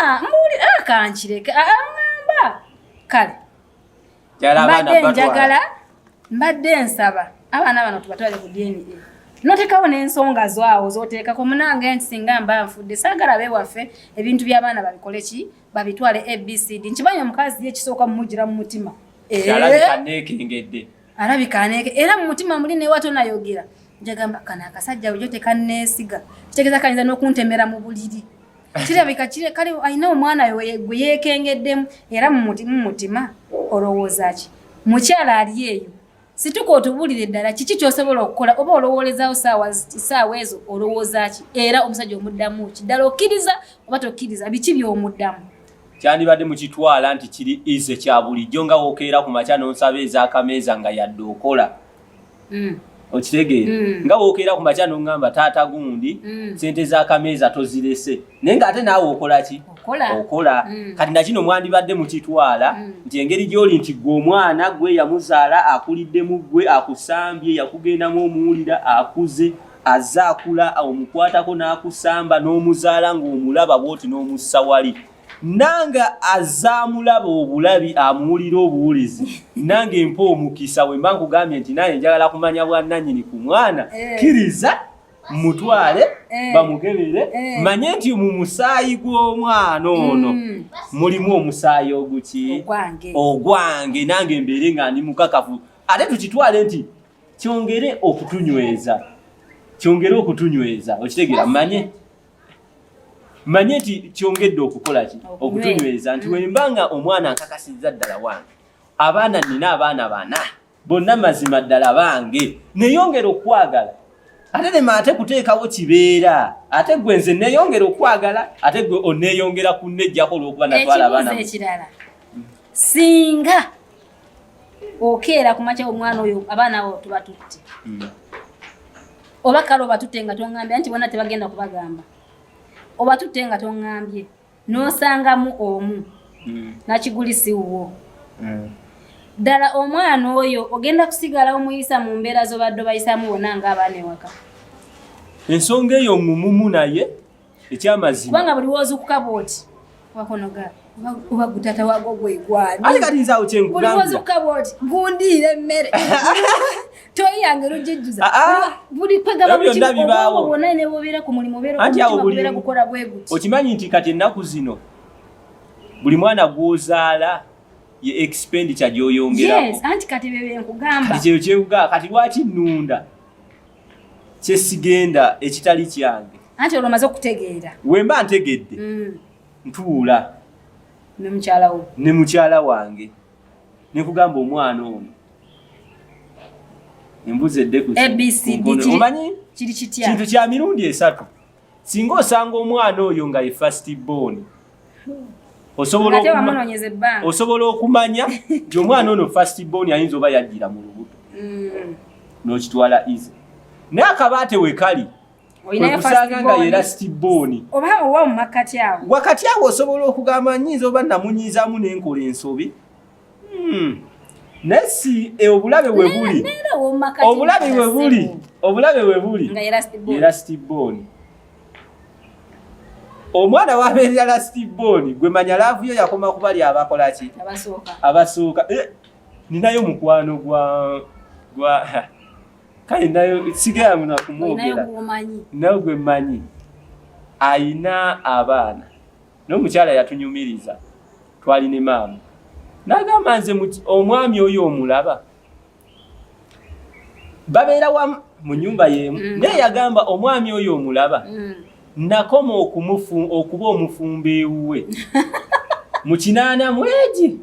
Ah, mbuuli akankireke aŋŋamba kale mbadde njagala mbadde nsaba abaana bano tubatwale ku DNA notekawo n'ensonga zo awo zoteekako munange nti singa mba nfudde saagala bewaffe ebintu by'abaana babikole ki babitwale ABCD nkimanyi omukazi ye kisooka mumugira mu mutima alabika neekengedde alabika aneeke era mu mutima muli newa tonayogera njagamba kano akasajja bulijjo tekanneesiga kitegeeza kayinza n'okuntemera mu buliri kirabika kale alina omwana we gwe yeekengeddemu era mu mutima olowooza ki mukyala ali eyo situka otubuulire ddala kiki ky'osobola okukola oba olowoolezawo saawa ezo olowooza ki era omusajja omuddamu ki ddala okkiriza oba tokkiriza biki by'omuddamu kyandibadde mukitwala nti kiri easy kya bulijjo nga wokeera ku makya n'onsaba ez'akameeza nga yadde okola okitegeera nga wokeera ku makya n'oŋŋamba taata gundi sente z'akameeza tozirese naye ng'ate naawe okola ki okola kati nakino mwandibadde mukitwala nti engeri gy'oli nti gwe omwana gwe yamuzaala akuliddemu gwe akusambye yakugendamu omuwulira akuze azze akula omukwatako n'akusamba n'omuzaala ng'omulaba bw'oti n'omussa wali nange azaamulaba obulabi amuwulira obuwulizi nange mpa omukisa we mba nkugambye nti nange njagala kumanya bwannannyini ku mwana kkiriza mutwale bamukebere manye nti mu musaayi gw'omwana ono mulimu omusaayi oguki ogwange nange mbeere nga ndi mukakafu ate tukitwale nti kyongere okutunyweza kyongere okutunyweza okitegeera manye manye nti kyongedde okukola ki okutunyweza nti wemba nga omwana nkakasizza ddala wange abaana nnina abaana bana bonna mazima ddala bange neyongera okwagala ate nema ate kuteekawo kibeera ate gwe nze neyongera okwagala ate gwe oneyongera kunejjako olwokuba natwala abaana ekirala singa okeera ku makya omwana oyo abaana abo tubatutte oba kale obatutte nga toŋŋambye anti bonna tebagenda kubagamba obatutte nga toŋŋambye n'osangamu omu nakiguli si wuwo ddala omwana oyo ogenda kusigala omuyisa mu mbeera z'obadde obayisamu bonna ng'abaana ewaka ensonga eyo ŋŋumumu naye ekyamazima kubanga buli wozukuka bwoti wakonoga oba gutata wago gwegwani ate kati nze awo kyenkugambira buli wozukuka bwoti gundiira emmere toyi yange lugijjuza buli kwegamba byonna bibaawo bwonna ne bwobeera ku mulimu obeera ku mutima gubeera gukola bwe guti okimanyi nti kati ennaku zino buli mwana gw'ozaala ye expenditure gy'oyongerako yes anti kati bye nkugamba kati kyeyo kyenkugamba kati lwaki nnunda kyesigenda ekitali kyange anti olwo omaze okutegeera wemba ntegedde ntuula ne mukyala wo ne mukyala wange nekugamba omwana ono embuzi edde ku omanyi kiri kitya kintu kya mirundi esatu singa osanga omwana oyo nga ye first born osobola okumanya nti omwana ono first born ayinza oba yajjira mu lubuto n'okitwala easy naye akabaate we kali kwekusanga nga ye last born oba owa mu makkati awo wakati awo osobola okugamba nyinza oba namunyiizaamu n'enkola ensobi naye si obulabe we buli obulabe we buli obulabe we buli ye last born omwana wabeerera last born gwe manya love yo yakoma kubali abakola ki abasooka ninayo mukwano gwa gwa kale nayo sigala muna kumwogera nayo gwe mmanyi ayina abaana n'omukyala yatunyumiriza twali ne maama n'agamba nze omwami oyo omulaba babeera wamu mu nyumba y'emu naye yagamba omwami oyo omulaba nakoma okuba omufumbo ewuwe mu 80 mwegi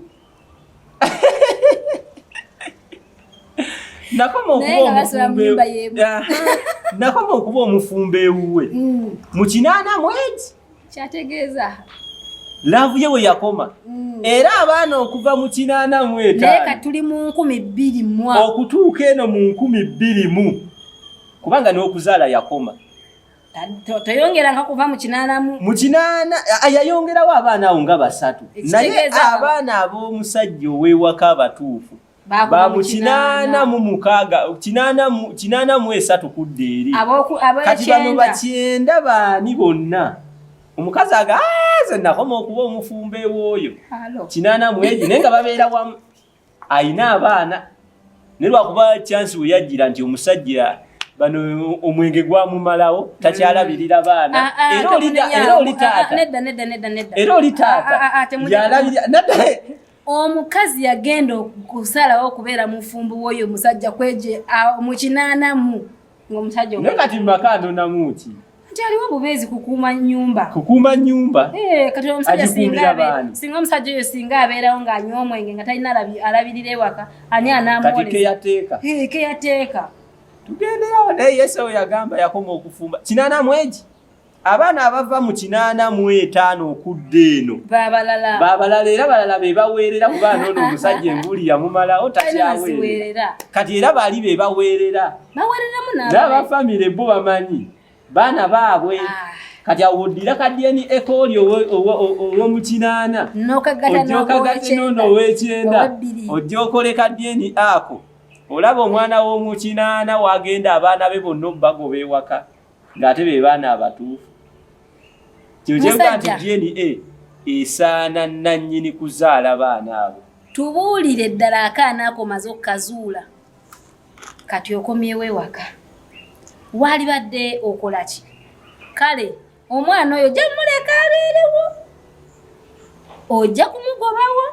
nakoma okuba omufumbo ewuwe mu 80 mwegi kyategeeza love ye we yakoma era abaana okuva mu 85 naye tuli mu 2000 okutuuka eno mu 2000 kubanga n'okuzaala yakoma toyongeranga kuva mu 80 mu 80 yayongerawo abaana awo nga basatu naye abaana ab'omusajja ow'ewaka abatuufu ba mu 86 83 kudda eri kati bano bakyenda baani bonna omukazi aga Nze nakoma okuba omufumbo ew'oyo 81 naye nga babeera wamu, ayina abaana, naye lwakuba chance we yajjira nti omusajja bano omwenge gwamumalawo, takyalabirira baana. Era oli era oli taata. Nedda, nedda, nedda, nedda. Era oli taata yalabirira nadda. Omukazi yagenda okusalawo okubeera mufumbo w'oyo omusajja kweje mu 80 ng'omusajja Naye kati mumaka ndonamu ki? Nti aliwo bubeezi kukuuma nnyumba. Kukuuma nnyumba. Eh, kati omusajja Agikuumira singa baani? Singa omusajja oyo singa abeerawo ng'anywa omwenge nga talina alabirira ewaka, ani Kati anaamuwoleza? Keyateeka. Eh, keyateeka. Tugenderawo, naye Yesu oyo yagamba yakoma okufumba 81. Abaana abava mu 85 okudda eno babalala. Babalala, era balala be baweerera ku baana. Ono omusajja enguli yamumalawo, Talina takyaweerera. ziweerera. Kati era baali be baweerera. Baweereramu. N'abafamire bo bamanyi baana baabwe. Ah. Kati awo oddira ka DNA ekooli ow'omu 80 N'okagatta ojja okagatte noono ow'ekyenda, Owebbiri. ojja okole ka DNA ako, olaba omwana w'omu 80 wagenda abaana be bonna obbagoba ewaka ng'ate be baana abatuufu. Kino kyebuga nti Musajja. DNA esaana nannyini kuzaala baana abo. Tubuulire ddala, akaana ako omaze okukazuula, kati okomyewo ewaka, waalibadde okola ki? Kale omwana oyo ojja muleka abeerewo, ojja kumugobawo?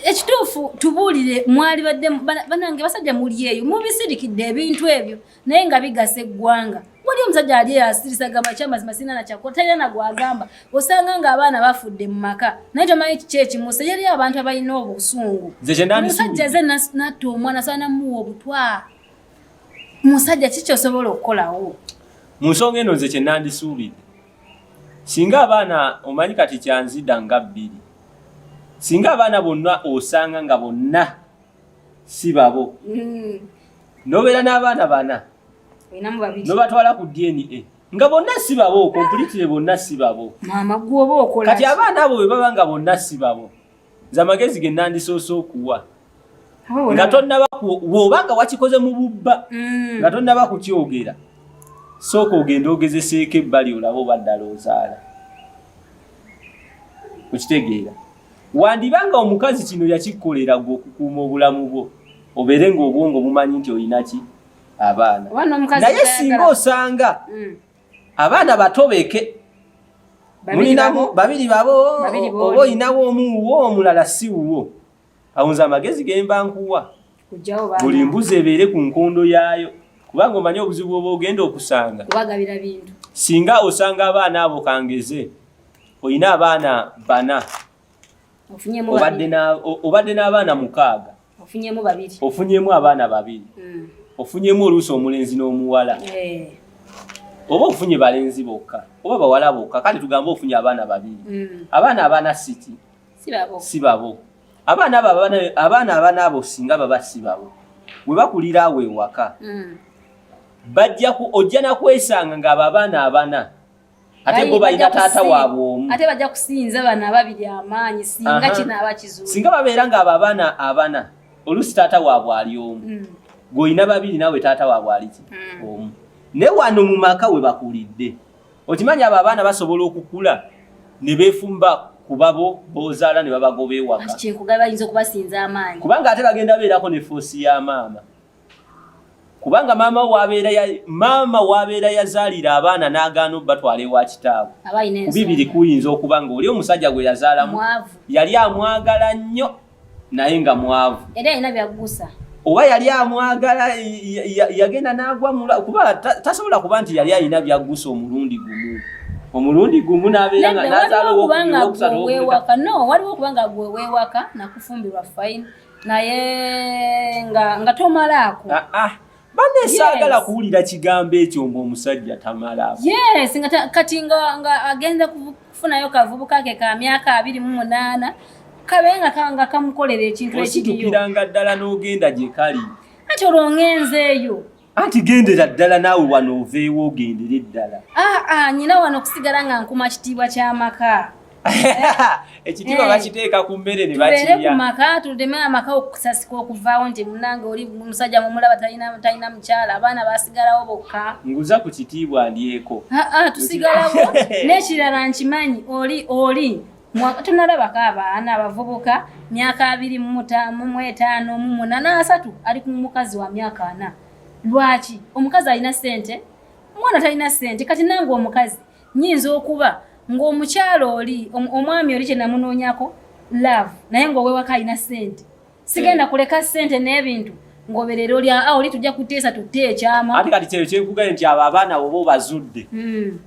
Ekituufu tubuulire, mwalibadde banange basajja muli eyo mubisirikidde ebintu ebyo, naye nga bigasa eggwanga. Wali omusajja ali eyo asirisa, gamba kyamazima sina nakyakola, talina nagwagamba. Osanga ng'abaana bafudde mu maka, naye tomanyi kiki ekimusa. Yali abantu abalina obusungu. Nze kye Omusajja ze natta omwana, saana muwa obutwa. Musajja, kiki osobola okukolawo? Mu nsonga eno, nze kye nandisuubidde, singa abaana, omanyi kati kyanzida nga bbiri, singa abaana bonna osanga nga bonna si babo, nobeera n'abaana bana, Olinamu babiri. Nobatwala ku DNA nga bonna si babo, completely bonna si babo. Maama, gwoba okola Kati ki? abaana abo bwe baba nga bonna si babo, nze amagezi ge nandisoose okuwa, Abo nga bonna- tonnaba bw'oba nga wakikoze mu bubba, nga tonnaba kukyogera, sooka ogende ogezeseeko ebbali olabe oba ddala ozaala. Okitegeera? Wandiba nga omukazi kino yakikolera gwe okukuuma obulamu bwo, obeere ng'obwongo bumanyi nti olina ki, abaana. Oba n'omukazi Naye tayagala- singa osanga abaana batobeke, Babiri mulinamu babo. babiri babo, Babiri oba booli. olinawo omu wuwo, omulala si wuwo, awo nze amagezi ge mba nkuwa, Kujjawo baana. buli mbuzi ebeere ku nkondo yaayo, kubanga omanyi obuzibu oba ogenda okusanga Kubagabira bintu. Singa osanga abaana abo, kangeze olina abaana bana, Ofunyemu obadde babiri. obadde n'abaana mukaaga, Ofunyemu babiri. Ofunyemu abaana babiri, ofunyemu oluusi omulenzi n'omuwala, oba ofunye balenzi bokka oba bawala bokka, kale tugambe ofunye abaana babiri. Abaana abaana siki? Si babo. Si babo. Abaana abo abaana abana abo singa baba si babo, bwe bakulira awo ewaka, bajja ku ojja nakwesanga ng'abo abaana abana ate bo balina Bajja taata waabwe omu. Ate bajja kusinza bano ababiri amaanyi singa kinaaba kizuula. Singa babeera ng'abo abaana abana oluusi taata waabwe ali omu, gw'olina babiri, naawe taata waabwe ali ki? Omu. Naye wano mu maka we bakulidde, okimanyi abo abaana basobola okukula ne beefumba ku babo b'ozaala ne babagoba ewaka. Ati kyenkugaba, bayinza okubasinza amaanyi. Kubanga ate bagenda beerako ne force ya maama, kubanga maama wabeera yazaalira abaana n'agaana obbatwala ewa kitaabwe. Aba alina Ku bibiri, ensonga. kuyinza okuba nga oli omusajja gwe yazaalamu Mwavu. yali amwagala nnyo naye nga mwavu, Era alina byaggusa. Oba yali amwagala yagenda n'agwa kuba tasobola kuba nti yali alina byaggusa omulundi gumu n'abeera nga Nedda, n'azaala waliwo okuba owokubiri, nga owokusatu, gwe owokubiri. weewaka. No, waliwo okuba nga gwe weewaka nakufumbirwa, fine, naye nga tomalaako. Ah, ah. Banne, saagala kuwulira kigambo ekyo mbu omusajja tamalaako. Yes, nga kati nga agenda kufunayo kavubuka ke ka myaka 28, kabe nga kamukolera ekintu ekiriyo. Ositukiranga ddala n'ogenda gye kali. Anti olwo ngenzeeyo. Anti gendera ddala naawe, wano oveewo ogendere ddala. Aa, nyina wano okusigala nga nkuma kitiibwa ky'amaka. Ekitiibwa bakiteeka ku mmere ne Tubeere ku bakirya. maka, tuleme amaka okusasika okuvaawo nti munange oli musajja mumulaba talina mukyala, abaana basigalawo bokka. Nguza ku kitiibwa ndyeko. Aa, tusigalawo. N'ekirala nkimanyi oli tunalabako abaana abavubuka myaka 25, 50, 8, 30, ali ku mukazi wa myaka 40. Lwaki omukazi alina ssente, omwana talina ssente? Kati nange omukazi nyinza okuba ng'omukyalo oli omwami oli kye namunoonyako love, naye ng'owewaka alina ssente, sigenda kuleka ssente n'ebintu ng'oberera oli oli tujja kuteesa tutte ekyama. Ate kati kyeyo kyenkugambye nti abo abaana oba obazudde,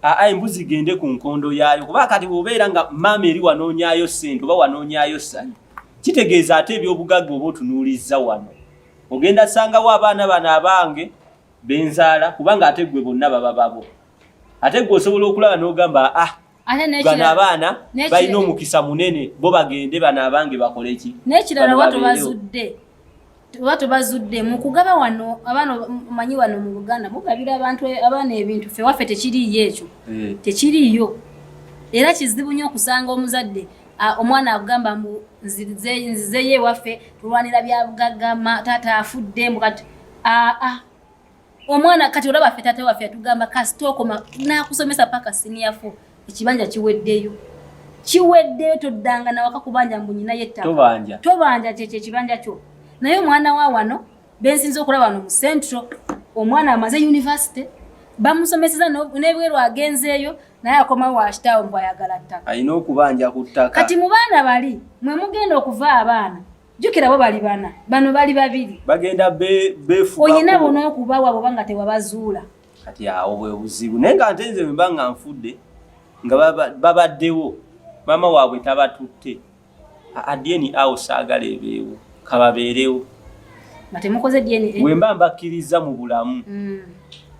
aa, embuzi gende ku nkondo yaayo, kuba kati bw'obeera nga maama eri wanoonyaayo ssente oba wanoonyaayo ssanyu, kitegeeza ate ebyobugagga oba otunuulizza wano, ogenda sangawo abaana bano abange benzaala, kubanga ate gwe bonna baba babo. Ate gwe osobola okulaba n'ogamba, ah, Ate bano abaana balina omukisa munene, bo bagende, bano abange bakole ki? N'ekirala, Bano oba babeerewo. tubazudde mu kugaba wano abaana, omanyi wano mu Buganda mugabira abantu abaana ebintu, ffe waffe tekiriiyo ekyo. Tekiriiyo, era kizibu nnyo okusanga omuzadde omwana akugamba mbu nzizeyo ewaffe tulwanira bya bugagga, taata afudde, mbu kati aa omwana. Kati olaba ffe taata waffe yatugamba kasita okoma n'akusomesa paka senior four, ekibanja kiweddeyo, kiweddeyo, toddanga nawaka kubanja mbu nyina yettaka. Tobanja. Tobanja, kyekyo ekibanja kyo. Naye omwana wa wano bensinza okulaba wano mu Central, omwana amaze university, bamusomeseza n'ebweru agenzeeyo, naye akomawo wa kitaawe mbu ayagala ttaka. Alina okubanja ku ttaka. Kati mu baana bali mwe mugenda okuva abaana, jjukira bo bali bana, bano bali babiri. Bagenda beefugako. Oyina bona okubawa bwoba nga tewabazuula. Kati awo bwe buzibu, naye nga nte nze bwe mba nga nfudde nga babaddewo, maama waabwe tabatutte, DNA awo saagala ebeewo, kababeerewo. Nga temukoze DNA. Bwe mba mbakkiriza mu bulamu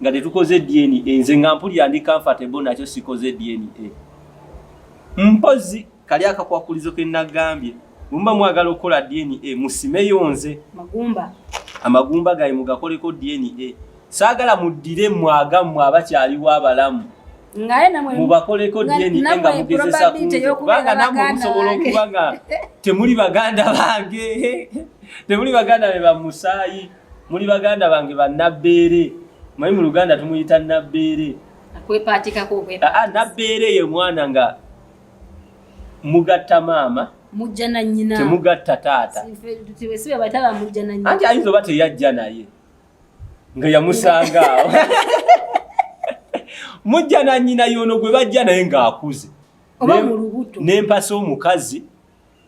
nga tetukoze DNA, nze nga mpulira ndi comfortable nakyo, sikoze DNA. Mpozi kali akakwakulizo ke nagambye, bwe muba mwagala okukola DNA musimeyo nze. Magumba. Amagumba gaye mugakoleko DNA. Saagala muddire mmwe abakyaliwo abalamu Ngaye namwe mubakoleko DNA nga nammwe mugezesa probability kunze, y'okubeera kubanga nammwe baganda musobola bange. okuba nga temuli baganda bange, temuli baganda be bamusaayi, muli baganda bange bannabbeere. Manyi mu Luganda tumuyita nabbeere. Akwepaatikako okwepa. Aa, nabbeere ye mwana nga mugatta maama, Mujja na nnyina. Temugatta taata. Si be bataba mujja na nnyina. Anti ayinza oba teyajja naye nga yamusanga awo. Mujja na nnyina yono gwe bajja naye ng'akuze. Oba mu lubuto. Nempasa omukazi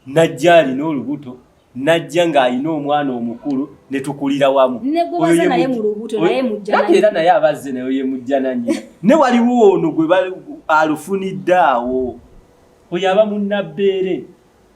najja alina olubuto, najja ng'alina omwana omukulu, ne tukulira wamu. Ne gwe Oyo baza ye naye mu lubuto, naye mujja Ate na era naye abazze naye ye mujja na nnyina. Ne waliwo ono gwe alufunidde awo, oyo aba munnabbeere,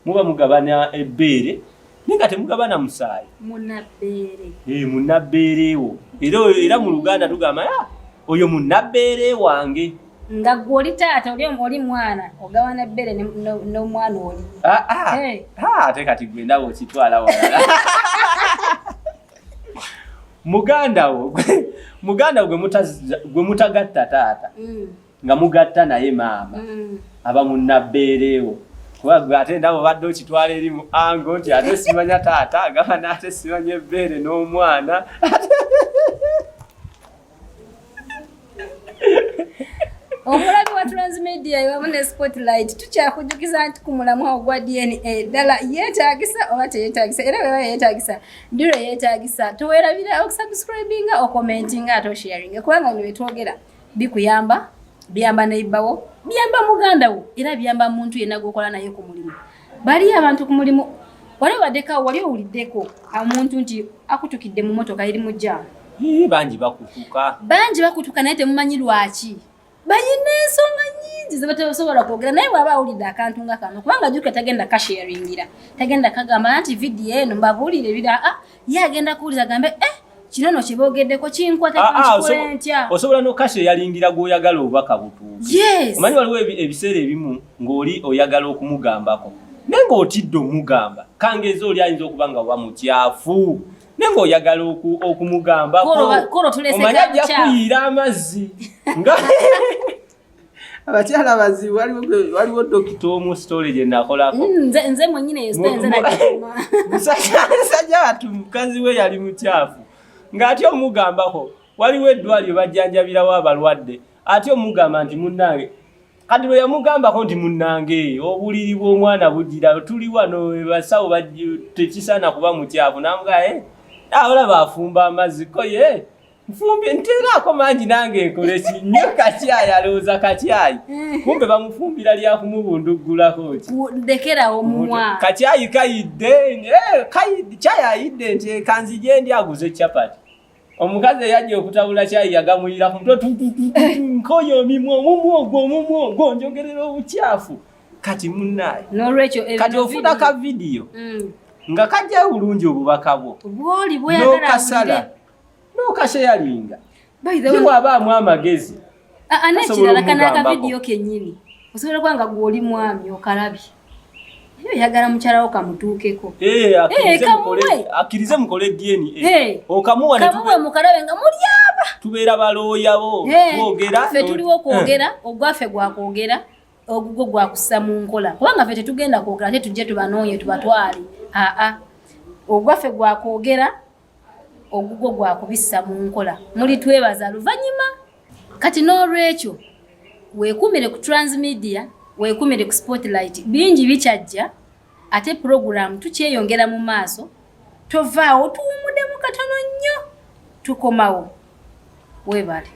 muba mugabana ebbeere naye nga temugabana musaayi. Munnabbeere. Eh, munnabbeere wo. Era mu Luganda tugamba, ah, oyo munnabbeere wange. Nga gwe oli taata, oli mwana, ogabana ebbere n'omwana oli. Ah, ah. Hey. Ah, ate kati gwe ndaba okitwala walala. Muganda wo gwe mutagatta taata, nga mugatta naye maama, aba munnabbeerewo. Kuba gwe ate ndaba obadde okitwala eri mu ango nti ate simanya taata agabana, ate simanya ebbeere n'omwana. Omulabi wa Transmedia wamu ne Spotlight, tukyakujjukiza nti ku mulamwa ogwa DNA, ddala yeetagisa oba teyeetagisa? Era bweba yeetagisa, ndiro yeetagisa, towerabira okusubscribinga, okommentinga ate osharinga, kubanga bino byetwogera bikuyamba, biyamba neibawo, biyamba muganda wo, era biyamba muntu yenna gwokola naye ku mulimu. Bali abantu ku mulimu, wali obaddeko, wali owuliddeko omuntu nti akutukidde mu motoka eri mu jaamu? Ii, bangi bakutuka. Bangi bakutuka, naye temumanyi lwaki. Balina ensonga nyingi zebatasobola kwogera, naye bw'aba awulidde akantu nga kano, kubanga jjuka tagenda kasharingira, tagenda kagamba nti vidiyo eno mbabuulire bira, ah, ye agenda kuwuliza agambe, eh, kino no kyeboogeddeko kinkwata, Ah, ah, nkikole ntya? Osobola n'okasha eyalingira gw'oyagala obubaka butuuke. Omanyi waliwo ebiseera ebimu ng'oli oyagala okumugambako naye ng'otidde omugamba, kangeeza oli ayinza okuba nga wa mukyafu, naye ng'oyagala okumugambako. Kolo tulese Omanyi ajja kabukyafu. kuyiira amazzi nga Abakyala bazibu. Waliwo dokita omu, story gye nakolako. Nze mwenyini eyo story nze nagikoma. Musajja watu mukazi we yali mukyafu, ng'ate omugambako waliwo eddwaliro bajjanjabirawo abalwadde, ate omugamba nti munnange, kati lwe yamugambako nti munnange obuliri bw'omwana bugira tuli wano, basawo tekisaana kuba mukyafu, namugaa, "Eh, olaba afumba amazzi ko ye nfumbye nteeraako mangi nange nkole ki nnyo." Kakyayi alowooza kakyayi, kumbe bamufumbira lyakumubunduggulako ki. Ndekerawo mumwa. Kakyayi kayidde, kyayi ayidde nti kanzije ndi aguze capati. Omukazi eyajja okutabula kyayi yagamuyira ku mutwe tutututu, nkoyo omimwa, omumwa ogwo, omumwa ogwo njogerera obukyafu. Kati munnaye, N'olwekyo kati ofuna ka vidiyo nga kajjayo bulungi obubaka bwo, bwoli bweyagala n'okasala awulire. n'okasharinga. By the way, ye bw'abaamu amagezi N'ekirala, kasobola kano omugambako. Akavidiyo kennyini osobola kuba nga gw'oli mwami okalabye, naye oyagala mukyalawo kamutuukeko. Akkirize Kamuwe. Akkirize mukole DNA. Okamuwa ne Kamuwe mukalabe nga muli aba. Tubeera balooyabo, twogera. Ffe tuliwo kwogera, ogwaffe gwakwogera, ogugwo gwakussa mu nkola, kubanga ffe tetugenda kwogera ate tujje tubanoonye tubatwale. Aa, ogwaffe gwakwogera, ogugwo gwakubissa mu nkola. Muli twebaza luvannyuma. Kati n'olwekyo weekumire ku Transmedia, weekumire ku Spotlight, bingi bikyajja, ate puroguramu tukyeyongera mu maaso. Tovaawo, tuwumuddemu katono nnyo, tukomawo. Weebale.